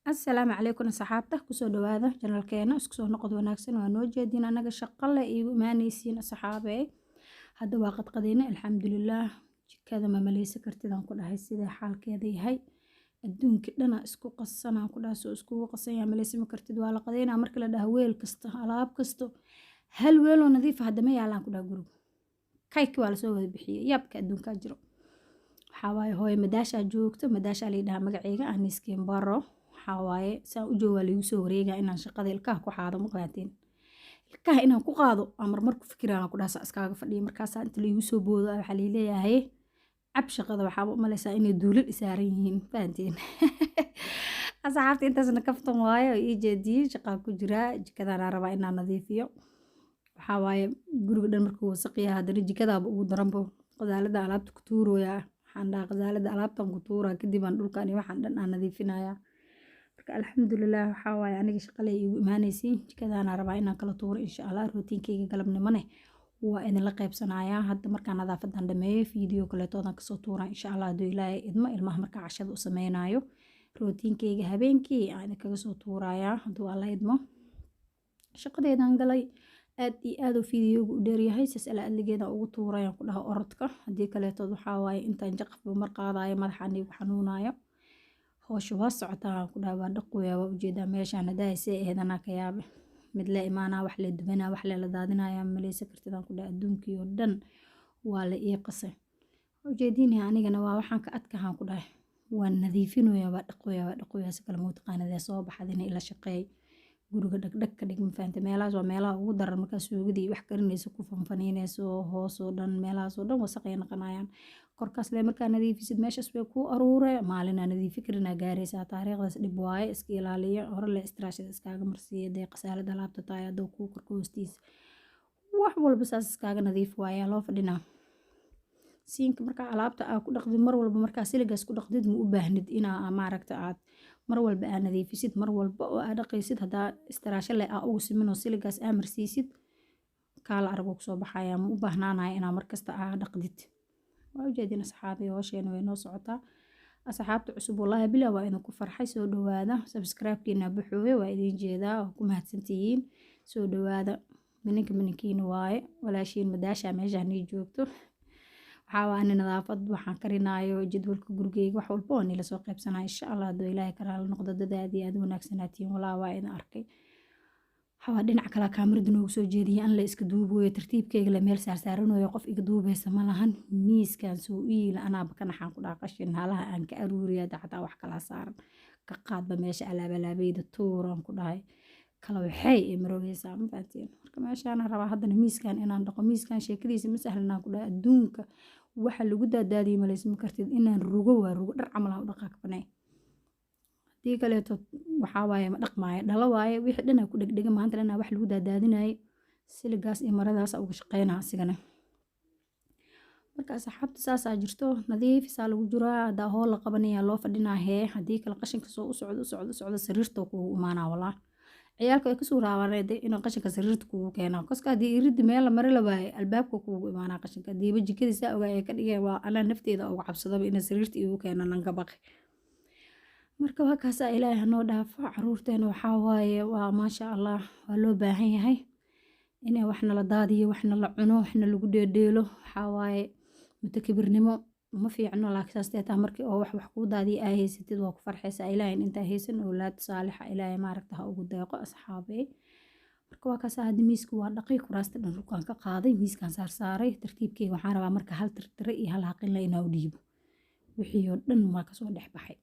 Assalaamu calaykum asxaabta, kusoo dhawaada channelkeena. Isku soo noqod wanaagsan. Waa noo jeedin anaga shaqale iigu imaanaysiin asxaabe. Hadda waa qadqadeyna, alxamdulilaah. Jikada ma maleysa kartid aan ku dhahay sida xaalkeeda yahay. Adduunka dhana isku qasan aan ku dhahay, soo iskugu qasan yahay maleysa ma kartid. Waa la qadeynaa marka la dhaho, weel kasta, alaab kasto, hal weeloo nadiif ah hadda ma yaalaan ku dhaha guriga. Kayki waa lasoo wada bixiyey. Yaabka adduunkaa jiro waxaa waaye hooyo madaashaa joogto. Madaashaa la yidhaha magaceyga, Aniskiin Baro. Waxaa waaye saan u joogaa laigu soo wareegaa inaan shaqada ilkaha ku xaado. Ma qaateen ilkaha inaan ku qaado aan marmar ku fikiraan ku dhaha, iskaaga fadhiya. Markaasaa inta laigu soo boodo waxaa laileeyahay cab shaqada. Waxaaba u maleysaa inay duulal isaaran yihiin, fahanteen asxaabta? Intaasna kaftan waaye oo ii jeediyey. Shaqaa ku jiraa, jikadaanaa rabaa inaan nadiifiyo. Waxaa waaye guriga dhan markuu wasaq yahay, haddana jikadaaba ugu daranbo. Qasaalada alaabta ku tuurooyaa, waxaan dhahaa qasaalada alaabtan ku tuuraa, kadib aan dhulkan iyo waxaan dhan aan nadiifinayaa. Marka alxamdulilah, waxaa waaye aniga shaqale iigu imaanaysiin. Jikadaana rabaa inaan kala tuuro insha Allah. Routine-keyga galabnimone waa idinla qaybsanayaa. Hadda markaan nadaafadan dhameeyo, video kaleetoodan kasoo tuuraa insha Allah, hadduu Ilaahay idmo. Ilmaha markaa cashada u sameynayo, routine-keyga habeenkii aan idinkaga soo tuurayaa hadduu Alla idmo. Shaqadeedaan galay, aad iyo aad uu videogu u dheeryahay, saas ala adligeeda ugu tuurayaan ku dhaha orodka. Haddii kaleetood waxaa waaye intaan jaqafba mar qaadayo, madaxaan igu xanuunayo. Howsha waa socotaa ku dhaha, waa dhaqooya, waa ujeedaa meeshaan haddaa see ahayd. Anaa ka yaabe, mid la imaanaa, wax la dubanaa, wax la daadinaya, maleysa kartid aan ku dhaha. Adduunkii oo dhan waa la ii qasay, ujeediinaya. Anigana waa waxaan ka adkahaan ku dhahay, waan nadiifinaya, waa dhaqooya, waa dhaqooya. Si kale muu taqaanadee soo baxadina ila shaqeey, guriga dhagdhag ka dhig, ma fahantay? Meelahaas waa meelaha ugu daran markaa suugadii wax karinayso ku fanfaniinayso. Hoosoo dhan, meelahaasoo dhan wasaqay noqonayaan. Korkaas le markaa nadiifisid, meeshaas way kuu aruure. Maalinaa nadiifi karinaa gaaraysaa taariikhdaas. Dhib waaye, iska ilaaliya. Hore le istiraashada iskaaga marsiiya dee qasaalada alaabta tahay, hadduu kuu korka hoostiisa wax walba saas iskaaga nadiif waayaa loo fadhinaa. Siinka markaa alaabta aa ku dhaqdid, mar walba markaa siligaas ku dhaqdid, ma u baahnid inaa maaragta aad mar walba aa nadiifisid. Mar walba oo aa dhaqaysid, haddaa istiraasho leh aa ugu simin oo siligaas aa marsiisid, kaala aragoo kusoo baxaya. Ma u baahnaanaya inaa markasta aa dhaqdid. Waa ujeedin asxaabi, howsheena way noo socotaa. Asxaabta cusub, wallaahi bilaa waa idinku farxay. Soo dhawaada, subscribe-kiina buxooye, waa idin jeedaa, waa ku mahadsantihiin. Soo dhawaada, mininka mininkiina waaye, walaashiin madaasha meeshaan nii joogto. Waxaa waa ani nadaafad, waxaan karinaayo, jadwalka gurigeyga, wax walba oo nila soo qaybsanaya insha Allah, hadduu Ilaahay karaala noqdo. Dad aad iyo aad u wanaagsanaatiin, walaa waa idin arkay. Waxaa dhinac kale kaamirada noogu soo jeediyay, an la iska duubooyo, tartiibkeyga la meel saarsaaranooyo, qof iga duubeysa ma lahan. Miiskan soo iila anaaba ka naxaan ku dhaha, qashin halaha aan ka aruuriya xataa wax kala saaran ka qaadba meesha, alaab alaabeyda tuuran ku dhahay, kala waxay ay marogeysaa, ma fahanteen? Marka meeshaan rabaa haddana miiskan inaan dhaqo. Miiskan sheekadiisa ma sahlanaan ku dhahay. Adduunka waxa lagu daadaadiyay malaysma kartid. Inaan rugo waa rugo, dhar camal aan u dhaqaa kabanay. Haddii kaleeto waxaa waaye ma dhaqmaayo, dhalo waaye, wixii dhan ku dhegdhega. Maanta dhan wax lagu daadaadinayay, siligaas iyo maradaas uga shaqeynaa asigana. Marka asxaabta, saasaa jirto, nadiifisaa lagu jiraa. Haddaa hool la qabanaya loo fadhinaa hee, haddii kale qashinka soo u socdo, u socdo, u socdo, sariirta kugu imaanaa. Walaa ciyaalka ay kasoo raabaan inuu qashinka sariirta kugu keenaa koska. Haddii iriddi meel la mari la waaye, albaabka kugu imaanaa qashinka. Hadiiba jikadii saa ogaa ay ka dhigeen, waa anaa nafteeda uga cabsadaba inay sariirta iigu keenaan, aan ka baqi. Marka waa kaasaa, Ilaahay hanoo dhaafo. Caruurteena waxaa waaye waa maasha Allah, waa loo baahan yahay inay waxna la daadiyo, waxna la cuno, waxna lagu dheedheelo. Waxaa waaye mutakabirnimo ma fiicno, laakiin saas dee taa markii oo wax wax kuu daadiyo aa haysatid, waa ku farxaysaa. Ilaahay intaa haysan, owlaad saalixa Ilaahay maaragta ha ugu deeqo asxaabey. Marka waa kaasaa, hadda miiska waa dhaqay, kuraasta dhan dhulkaan ka qaaday, miiskaan saarsaaray tartiibkeyga. Waxaan rabaa marka hal tirtire iyo hal haqinle inaa u dhiibo. Wixii oo dhan waa kasoo dhex baxay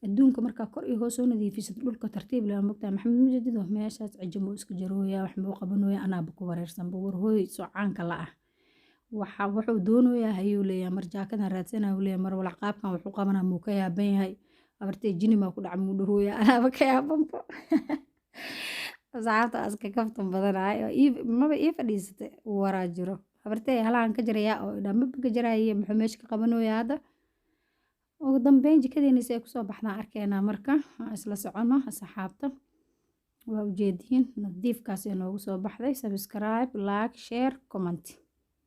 adduunka. Markaa kor iyo hoos soo nadiifisid, dhulka tartiib leh mogtaa. Maxamed Mujadido meeshaas cijimo iska jarooya, wax muu qabanooya, anaaba ku wareersanba. War hooy, socaanka la ah waxa wuxuu doonayaa hayuu leeyahay. Mar jaakadan raadsanaa uu leeyahay, mar walac qaabkan wuxuu qabanaa muu ka yaaban yahay. Abartee jini maa ku dhaca muu dhahooya, anaaba ka yaabanba. Asxaabta iska kaftan badanahay, maba ii fadhiisatay, waraa jiro. Habartee halahan ka jarayaa oo idhaa, maba ka jaraaye, muxuu meesha ka qabanooyaa? Hadda ugu dambeyn jikadeena si ay kusoo baxdaan arkeenaa. Marka aan isla socono asxaabta, waa ujeediin, nadiifkaas ee noogu soo baxday. Subscribe, like, share, comment.